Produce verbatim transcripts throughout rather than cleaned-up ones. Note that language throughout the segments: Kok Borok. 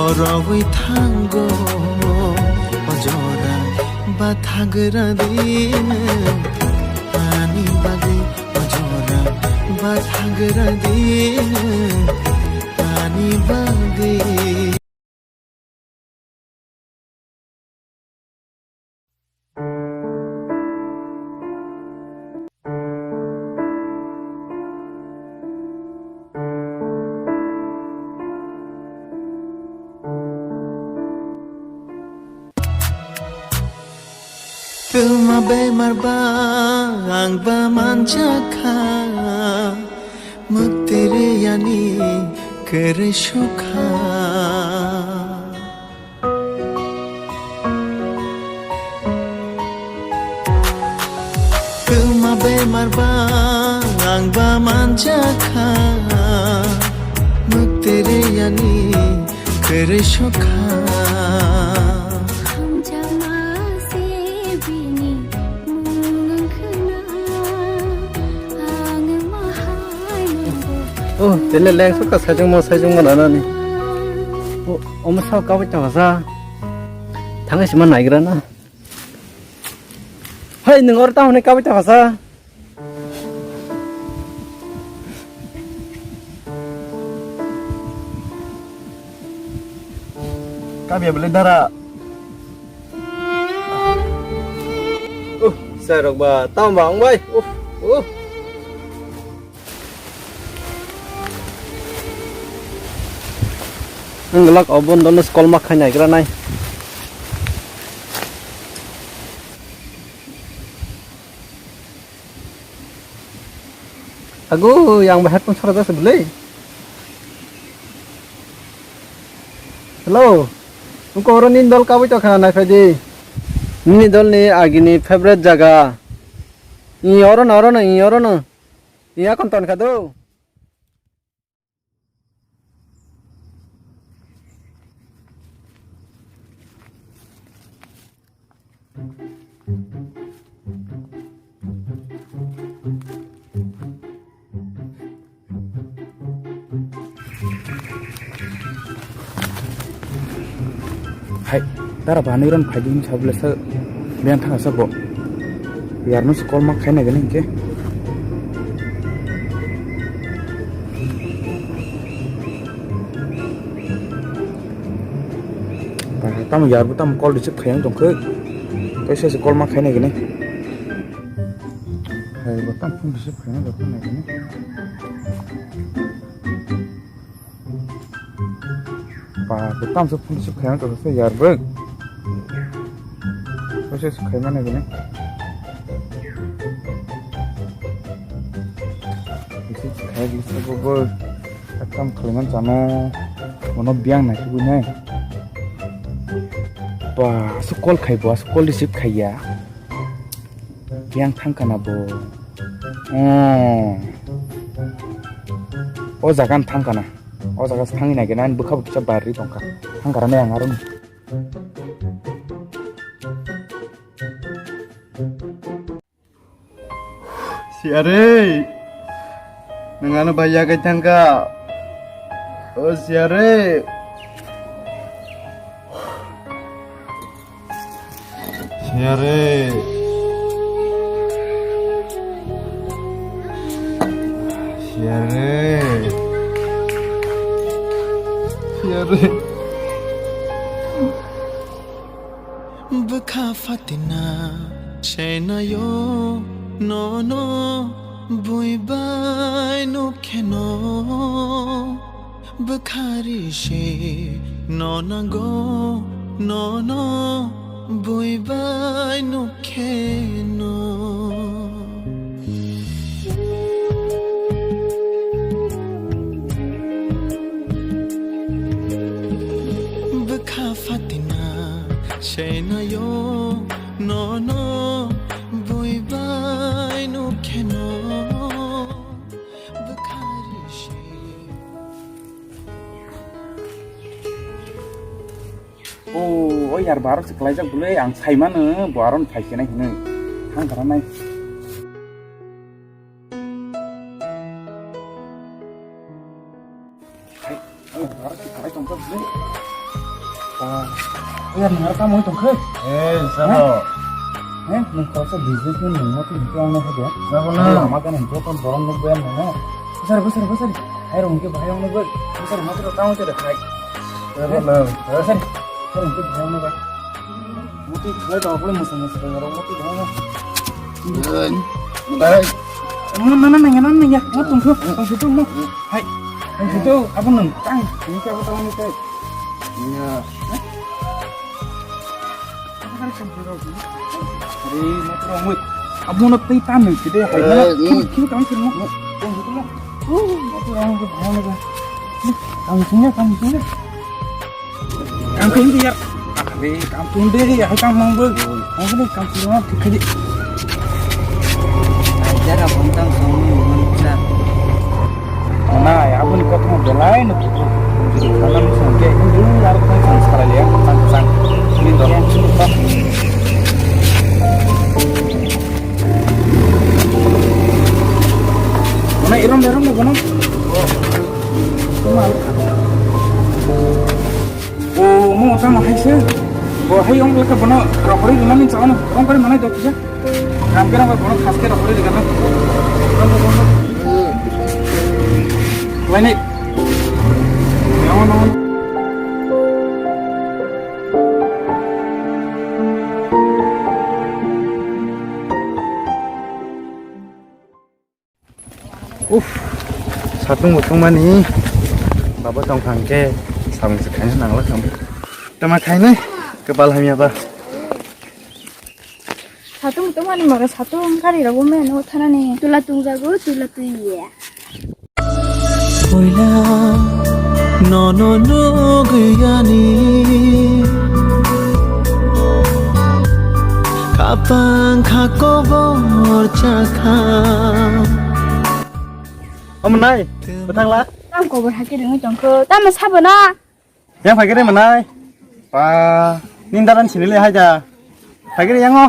Rogwi thango ojora bathagra dine ani bagwi ojora bathagra dine ani bagwi. Twma bemar ba ang ba manjakha, mwktwi riyani kwrwi sukha. Twma bemar ba ang ba manjakha, mwktwi riyani kwrwi sukha. Hamjakma se bini mung wngkhwna, ang mahai nangkukha. Oh, tele leng sukha sajwngma sajwngma nanani. Oh, omo sao kabui tongsa. Thangwi sima naigra na. Hai, nwng oro tamo hwnwi kabui tongsa? Kabya bwle dara. Uh, sai rok ba, tamo ba wng bai. Uh, uh. Ang glak o bondol no call ma khai naigra nai. Ago, yang ba headphone sara jasa bwle. Hello. Nungko oro nini dol kabui tongkha nai phai di. Nini dol ni agini favorite jaga. Ni oro no, oro no, ni oro no. Iya kon ton kha do. Hai, dara banwi ron phaidi hinwi sablesa biyan thangsa bo. Yarno se call ma khaina gani hinkhe. Tamo yarbo tamo call receive khaiyang tongkhe. Kaisa se call ma khaina gani. Hai, bo tamo phone receive khaina tongkhe na gani. Ba, bo tamsa phone receive khaina tongkha se yar bo. Kose se khaimani gini. Receive khai di se bo bo. Ekdam khlaiman chano. Mono biyang nai kubui nai. Ba, asu call khai bo, asu call receive khaiya. Yang thang kana bo. Oh. O jaga thang kana. O jaga thangwi nai gana, ani bwkha bo kisa barwi tongkha. Thang kara nai ang aro. Siare. Nang ano bai yagai thangka. O siare. Siare. Siare. Siare. Bwkha fatina senayo nono bui bai nukheno. Bwkhari se no nango, nono bui bai nukheno. Bwkha fatina senayo nono bui bai nukheno. Bwkhari se. O, o yar, bo aro se klaijak bwle, ang sai mano bo aro phai khenai hinwi. Thang kara nai. Hai, o yar, bo aro se klai tongkha bwle. Oya, nang aro tamo tong khe? Eh, sabo. Eh, nang kok sa business man nang mati hingke ang nang hage. Sabo na. Lama kan hingke ton borom nuk ben nang. Besar, besar, besar. Hai rong hingke bahai ang nuk ben. Besar, mati ro tamo te hai. Sabo na. Besar. Hai rong hingke bahai ang nuk ben. Mati hai to boleh musa musa rong mati bahai ang. Hai. Mana, mana nang, mana nang ya. Mau tunggu, tunggu tu mau. Hai. Tunggu tu, apa nang? Tang, ini apa tang ni teh? Iya. Abu no tei tan nang sih deh. Hai, eh, mana? Hmm. Kini, kini kamu sih mau. Tunggu tu mau. Oh, mau tu orang tu bahaya ni. Kamu sini, kamu sini. Kampung dia. Are, kampung dia, ya, kampung bang. Kampung dia, kampung dia, kampung dia. Ajar abang tang song ni mana pula. Mana, ya, abang ni kau tang belai, no, tu, tu, tu, tu, kalam song ke, ini dulu, lalu kan sang sekali ya, sang, sang. Ini dorong, sini, dorong. Mana, irom, irom, mana? Tuma. O, mo tamo hai se. Bo hai ong leka bono rokori rimani chano. Ong kari manai dok ya. Ram kera bono khas kera rokori rimani. Laini. Yang mana? Uff, satung bo tongmani baba tong kha hwnkhe samung se khaina nangla kha. Tama khainai kwbal hamya ba. Satung tongmani mara satung gari rogo meno thanani tula tungjago tula tuiya. Puila nono nugwi ani kapang kha kobor chakha. Omo nai, bwthangla? Tam kobor hakhe rwngwi tongkho, tamo sabo na? Yang phaikhe rwmwnai? Pa, nini daran sinile hai da. Phaikhe rw yango.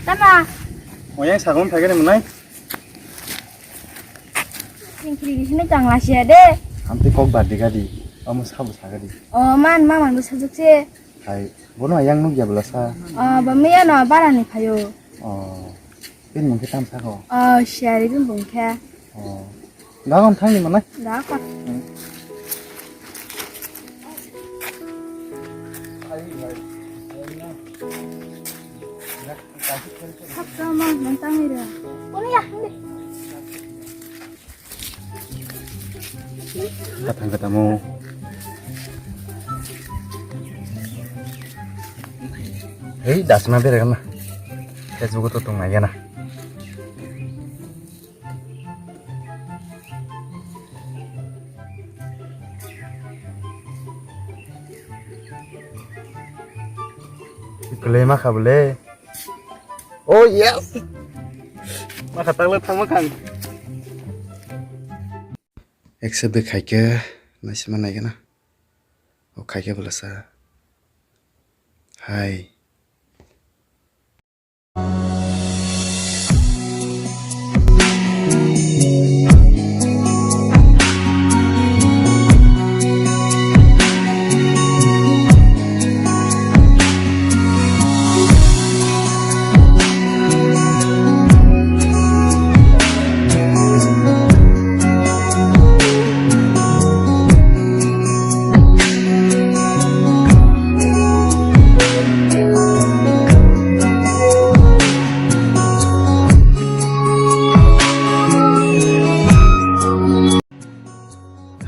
Tama? O yang sagon phaikhe rwmwnai? Singkiri sini tangla sia de. Amte kok bardi gadi. Omo sabo sagadi. O man, maman bo sajak se. Hai, bono yang nuk ya belasa. O, ba meya no barani phayo. O. Bini mung khe tamo saka o? O, siyari bini mung khe. O. Da, ang thangni manai. Da, kha. Hmm. Saksa ma, nang tangni ra. Kono ya, hindi. Kathang katamo. Hei, dasma berekna. Facebook o to tong nai gana. Kwlai ma kha bole. Oh yes. Ma kha tangla thangma khang. Accept de khaikhe naisima naigana. O khaikhe bolasa. Hai.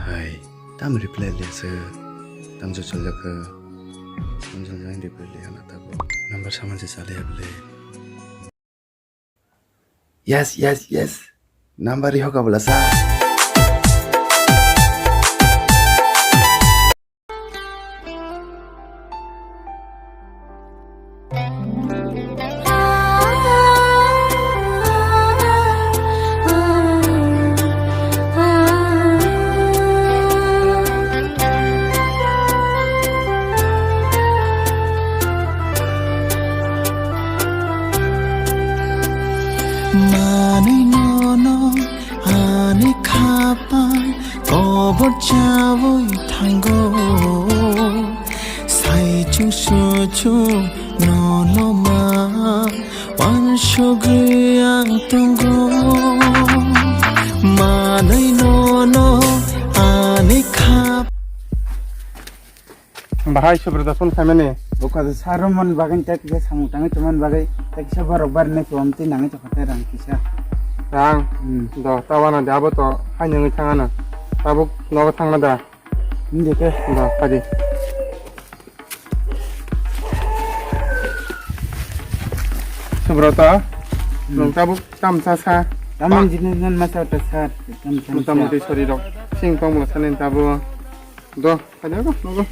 Hai, tam reply le se, tam jo chol jak, tam jo jang reply le ana tabo. Number sama je chale able. Yes, yes, yes. Number riho ka bola sa. Manwi nono ani Hapan kobor chawi thango, sai chungsu chu nono ma wansugwi ang tongo, manwi nono ani khap. Bahai Subrata phone khaimani. Bukha de saro mon bagwi tei kisa samung tangwi tongmani bagwi tei kisa borok barnai tongam tei nangwi tongkha tei rang kisa. Rang? Hmm. Do, ta wana de abo to hai nangwi thangana. Tabuk nogo thangna da? Hindi ke. Do, phadi. Subrata, hmm, nwng tabuk tamsa sa? Tamang ba- jinijani masa ta sar, tamsa. Motamuti sori rok. Sing tong mula sanin tabuk. Do, phadi do, nogo.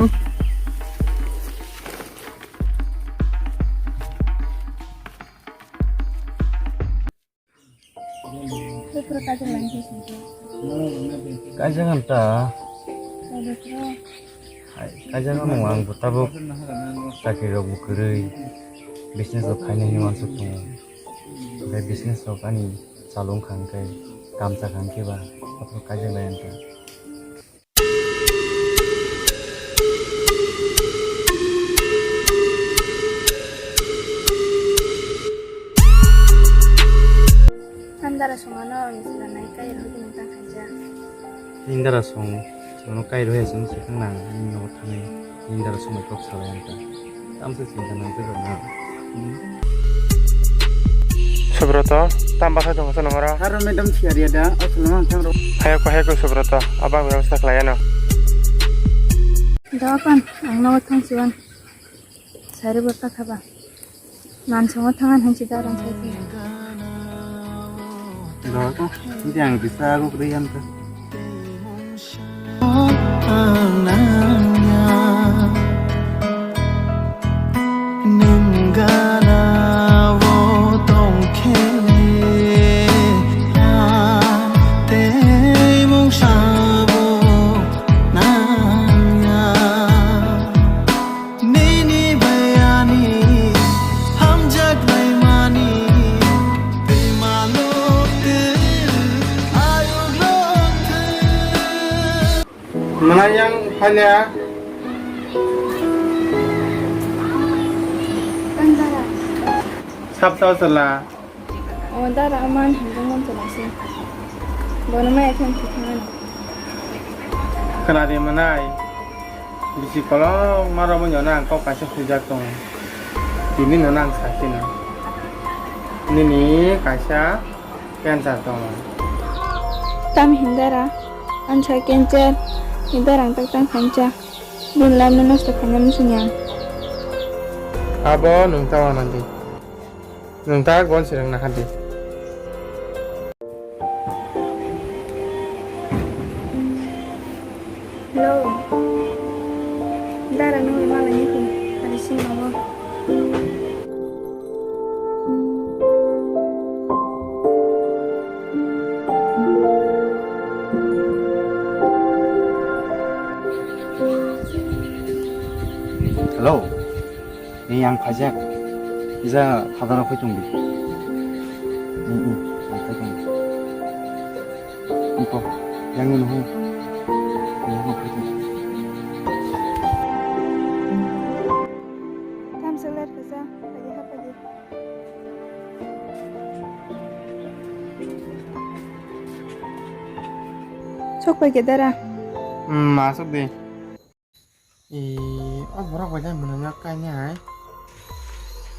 Before kajak langkhe singkhe. Kajak ang ta. Kajak ang ta. Hai, kajak ang nung ang bo tabuk chakri rok bo kwrwi, business rok khaina hinwi uansuk tongo. Hwnkhe business rok ani chalung kha hwnkhe, kamcha kha hwnkhe ba, aphuru kajak lai ang ta. Andara songano ang swnamnai kai rw nang ta khaijak. Indara song, songno kai rw ya song swkang nang, nini nogo thangwi. Indara song bai kok salai ang ta. Tamsa chinta nang tei rok na. Subroto, tam bwsai tongo chwng oro? Aro madam siyar ya da, o chwng ang thang rok. Hayako, hayako Subroto, abang bebostha khlai ano. Dokan, ang nogo thang siwan. Sari bo ta khaba. Mansongo thangan hanchi daran sai. Dokan, hindi ang bisa aku kriyan ta. Nini bayani hamjak laimani, twi maluk twi ayuk lok twi. Mwnai yang hanya. Tandara. Sab tau sala. O dara aman hinjong mon chwla se. Bono maya khe thang thang. Khna di mwnai. Bisi kolok maro mo nyona ang kok kaisa hujak tong. Tini no nang sakino. Nini kaisa cancer tong. Tam hindara. Ansa cancer. Hindara ang tak tang khancha. Din lam no nosto khanya musunyang. Abo nung tawa nandi. Nwng ta gon sirang na hadi. Hello. Dara nung mala ni kun. Hari sing mama. Hello. Ni yang khaijak. Kisa phadar phai tong di. Hmm, hmm, ang phai tong di. Iko, yang ini hu. Yang ini phai tong di. Kam seler kisa, lagi apa di? Sok pai ke dara. Hmm, masuk di. Ee, o borok bai khe mwnwi ma kainai.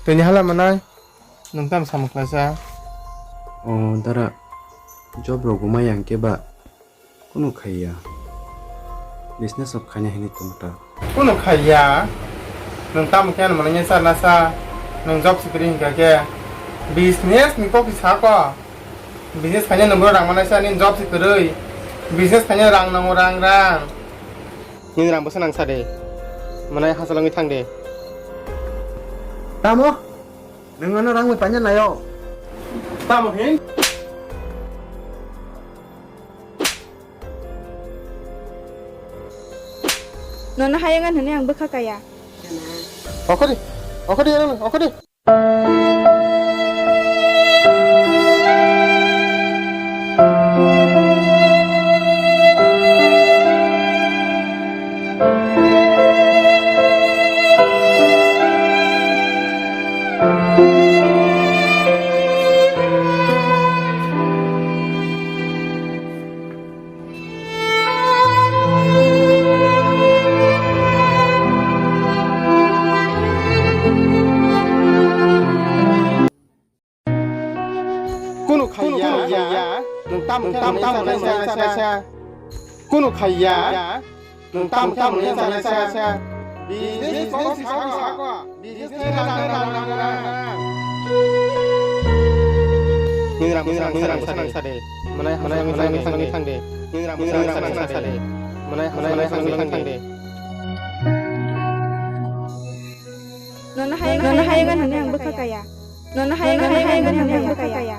Tini hala mwnai, nwng tamo samung khlaisa? O dara, job rok bo ma yang khe ba, kunu khaiya. Business rok khaina hinwi tong ta. Kunu khaiya? Nwng tamo khe ano mwnwi sa na sa, nwng job sikiri hinkha khe. Business ni kok sa ko. Business khaina nwng rang manai sa, nini job sikiri. Business khaina rang nango, rang, rang. Nini rang bwsa nang sa de. Mwnai hachal wngwi thang de. Tamo? Nwng ano rang bai paina naio. Tamo hin? Nono hayung an hwnwi ang bwkha kaya. Okhori, okhori, okhori. Kunu khaiya. Nwng tam tam tam sa sa. Kunu khaiya. Nwng tam tam sa sa. Business kok sa sa. Business na na na na. Nwng ram nwng ram nwng ram sa de. Manai manai manai thang de. Nwng ram nwng ram sa de. Manai manai manai thang de. Nono hayangan hwnwi ang bwkha kaya. Nono hayangan hwnwi ang bwkha kaya.